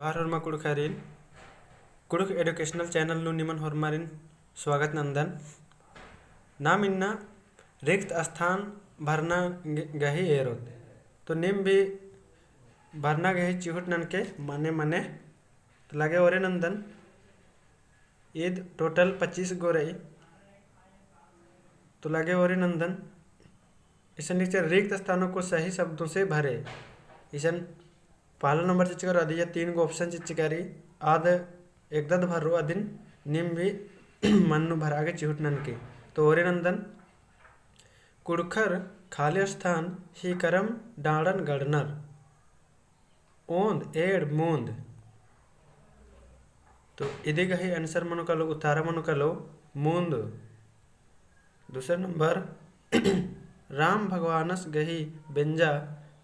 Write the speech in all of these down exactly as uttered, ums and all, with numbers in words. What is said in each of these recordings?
जोहार होरमा कुँड़ुख़ारिन, कुँड़ुख़ educational channel नू निमन होरमारिन स्वागत नन्दन। नाम इन्ना रिक्त स्थान भरना ग-, गही एरोत। तो नीम भी भरना गही चिहुट ननके मने मने। तो लगे ओरे नन्दन। ईद total पच्चीस गो रई। तो लगे ओरे नन्दन। इसन लिखचर, रिक्त स्थानों को सही शब्दों से भरे। इसन पहला नंबर चिच्चका रई, अदिया तीन गो option चिच्चका रई, आद एकदा भर्रो अदिन नीम भी मन नू भरा गे चिहुट ननके। तो ओरे नन्दन, कुँड़ुख़र खाली स्थान ही करम डाँड़न गड़नर। ओन्द, एंड़, मून्द। तो इदी गही answer मनो कालो, उत्तरा मनो कालो मून्द। दूसरा नंबर, राम भगवानस गही बेंजा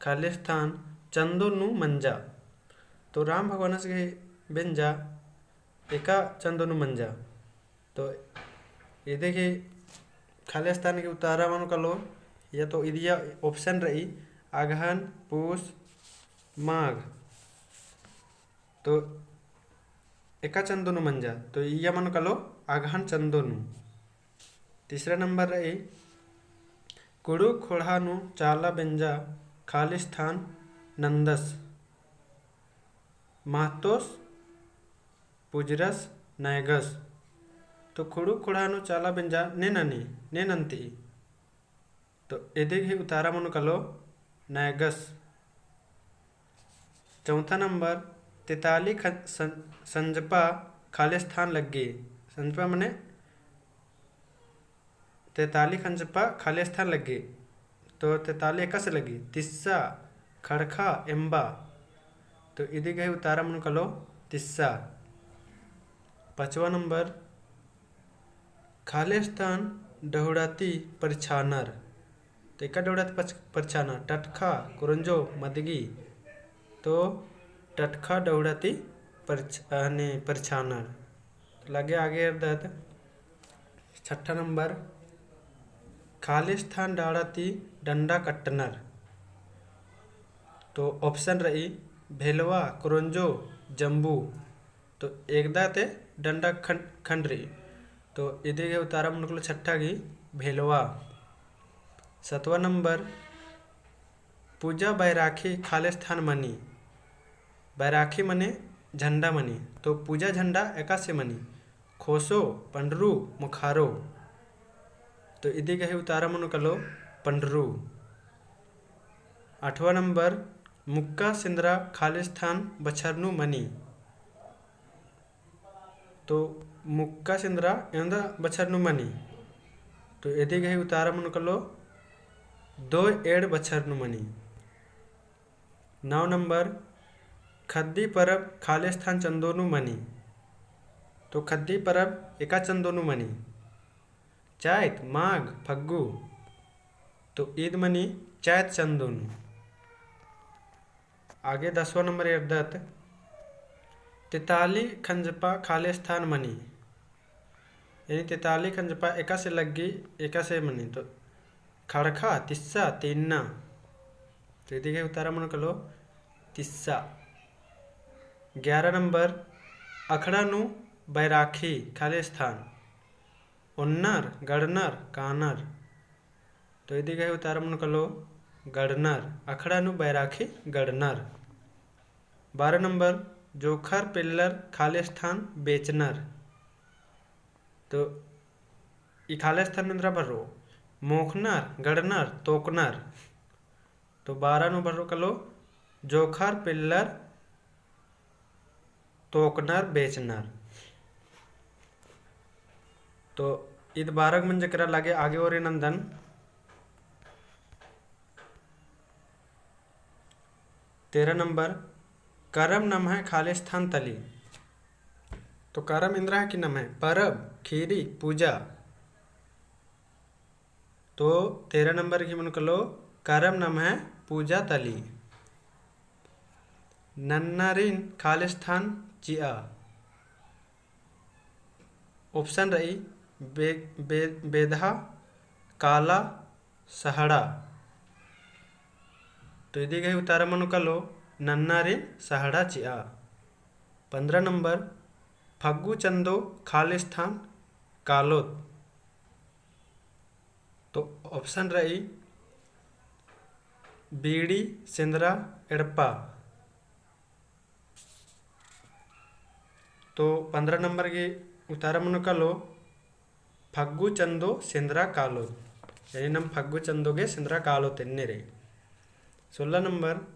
खाली स्थान चंदो नू मंजा। तो राम भगवानस गही बेंजा एका चंदो नू मंजा। तो इदी गही खाली स्थान गही उत्तरा मनो कालो, या तो इदिया option रई, अगहन, पूस, माघ। तो एका चंदो नू मंजा, तो इया मनो कालो अगहन चंदो नू। तीसरा नंबर रई, कुँड़ुख़ ख़ोंड़हा नू चाला बेंजा खाली स्थान नन्दस, महतोस, पुजरस, नैगस। तो कुँड़ुख़ ख़ोंड़हा नू चाला बेंजा ने ननी, ने नन्ती। तो इदी गही उत्तरा मनो कालो नैगस। चौथा नंबर, तेताली खं-, सं-, संजपा खाली स्थान लग्गी। संजपा मने तेताली खंजपा खाली स्थान लग्गी। तो तेताली एकासे लग्गी, तिस्सा, खड़खा, एम्बा। तो इदी गही उत्तरा मनो कालो तिस्सा। पाँचवा नंबर, खाली स्थान डहुड़ा ती परछानर। तो एका डहुड़ा ती पछ-, परछानर, टटखा, कुरंजो, मदगी। तो टटखा डहुड़ा ती परछ-, अने परछानर। तो लगे आगे एरदत छठा नंबर, खाली स्थान डाड़ा ती डंडा कट्टनर। तो option रई, भेलवा, कुरंजो, जम्बू। तो एकदा ते डंडा खंड, खंड रई। तो इदी गही उत्तरा मनो कालो छठा गही भेलवा। सतवा नंबर, पूजा बैराखी खाली स्थान मनी। बैराखी मने झंडा मनी। तो पूजा झंडा एकासे मनी, खोसो, पंडरू, मोखारो। तो इदी गही उत्तरा मनो कालो पंडरू। आठवा नंबर, मुक्का सिंदरा खाली स्थान बछर नू मनी। तो मुक्का सिंदरा एवंदा बछर नू मनी। तो इदी गही उत्तरा मनो कालो दोय एंड़ बछर नू मनी। नौ नंबर, खद्दी परब खाली स्थान चंदो नू मनी। तो खद्दी परब एका चंदो नू मनी। चैत, माघ, फग्गु। तो ईद मनी चैत चंदो नू। आगे दसवाँ नंबर एरदत, तेताली खंजपा खाली स्थान मनी। यानी तेताली खंजपा एकासे लग्गी, एकासे मनी। तो खड़खा, तिस्सा, तेन्ना। तो इदी गही उत्तरा मनो कालो तिस्सा। ग्यारह नंबर, अखड़ा नू बैराखी खाली स्थान। ओन्नर, गड़नर, कानर। तो इदी गही उत्तरा मनो कालो गड़नर, अखड़ा नू बैराखी गड़नर। बारह नंबर, जोंख़र पेल्लर खाली स्थान बेचनर। तो ई खाली स्थान नू एन्दरा बरओ, मोख़नर, गड़नर, तोकनर। तो बारह नू बरओ कालो जोंख़र पेल्लर तोकनर बेचनर। तो ईद बारह ग मंजा केरा। लगे आगे ओरे नंदन। तेरह नंबर, करम नम्है खाली स्थान तली। तो करम एन्दरा है कि नम्है परब, खीरी, पूजा। तो तेरह नंबर गही मनो कालो करम नम्है पूजा तली। नन्नारिन खाली स्थान चिआ। Option रई बे-, बे-, बेदहा, काला, सहड़ा। तो इदी गही उत्तरा मनो कालो नन्नारिन सहड़ा चिआ। पन्द्रह नंबर, फग्गु चंदो खालिस्थान कालोत। तो option रई, बीड़ी, सेंदरा, एड़पा। तो पन्द्रह नंबर गे उतारा मनो कालो, फग्गु चंदो सेंदरा कालोत, यानी नम फग्गु चंदो गे सेंदरा कालोत एन्ने रई। सोलह नंबर,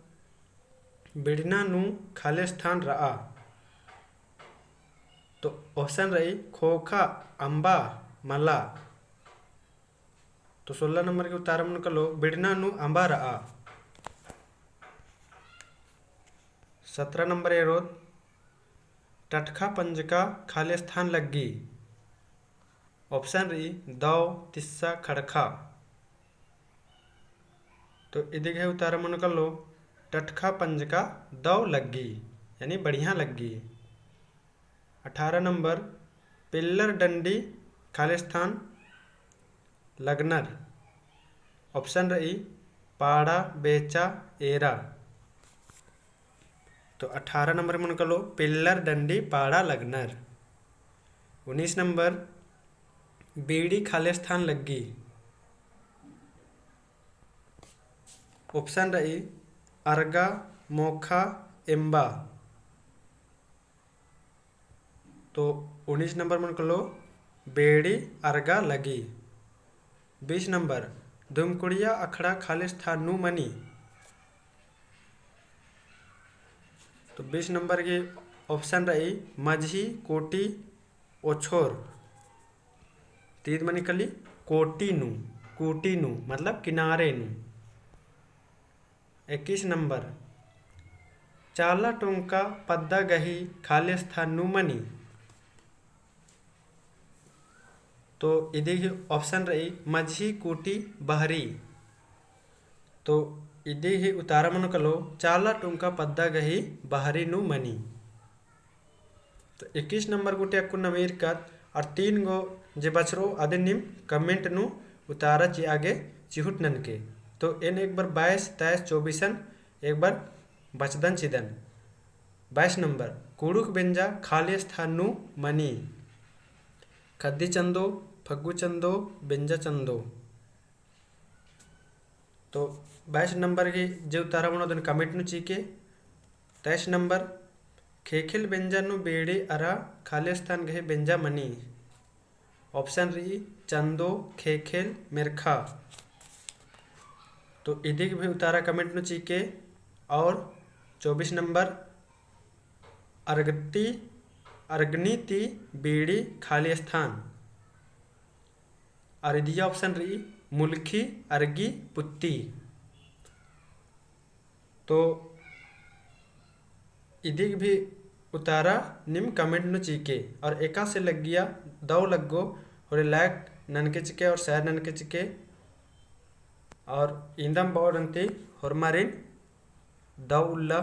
बिड़ना नू खालिस्थान रआ। तो option रई, खोखा, अम्बा, मला। तो सोलह नंबर गे उतारा मनो कालो, बिड़ना नू अम्बा रआ। सत्रह नंबर एरोत, टटखा पंजका खालिस्थान लग्गी। Option रई, दौ, तिस्सा, खड़खा। तो इदी गही उतारा मनो कालो, टटखा पंजका दौ लग्गी, यानी बढ़िया लग्गी। अठारह नंबर, पेल्लर डंडी खालिस्थान लगनर। Option रई, पाड़ा, बेचा, एरा। तो अठारह नंबर मनो कालो, पेल्लर डंडी पाड़ा लगनर। उन्नीस नंबर, बीड़ी खालिस्थान लग्गी। Option रई, अरगा, मोखा, एम्बा। तो उन्नीस नंबर मनो कालो, बेड़ी अरगा लगी। बीस नंबर, धुमकुड़िया अखड़ा खालिस्थान नू मनी। तो बीस नंबर गे option रई, मझी, कोटी, ओछोर। तीद मनी काली, कोटी नू, कोटी नू, मतलब किनारे नू। इक्कीस नंबर, चाला टोंका पद्दा गही खालिस्थान नू मनी। तो इदी गही option रई, मझी, कोटी, बहरी। तो इदी गही उतारा मनो कालो, चाला टोंका पद्दा गही बहरी नू मनी। तो इक्कीस नंबर गूटी अक्कुन नम ईरकत, और तीन गो जे बछरो अदिन नीम comment नू उतारा चिआ गे चिहुट ननके। तो एन एक बार बाईस, तेईस, चौबीसन एक बार बचदन चिदन। बाईस नंबर, कुँड़ुख़ बेंजा खालिस्थान नू मनी। खद्दी चंदो, फग्गु चंदो, बेंजा चंदो। तो बाईस नंबर गे जे उतारा मनो अदिन comment नू चिके। तेईस नंबर, ख़ेख़ेल बेंजा नू बेड़ी अरा खालिस्थान गही बेंजा मनी। Option रई, चंदो, ख़ेख़ेल, मेरखा। तो इदी गही भी उतारा comment नू चिके। और चौबीस नंबर, अरगती, अरगनी ती बेड़ी खालिस्थान। और इदिया option रई, मुलखी, अरगी, पुत्ती। तो इदी गही भी उतारा नीम comment नू चिके। और एकासे लग्गिया दौ लग्गो होले like ननके चिके और share ननके चिके। और इन्दम बओर अन्ती होरमारिन दौ उल्ला।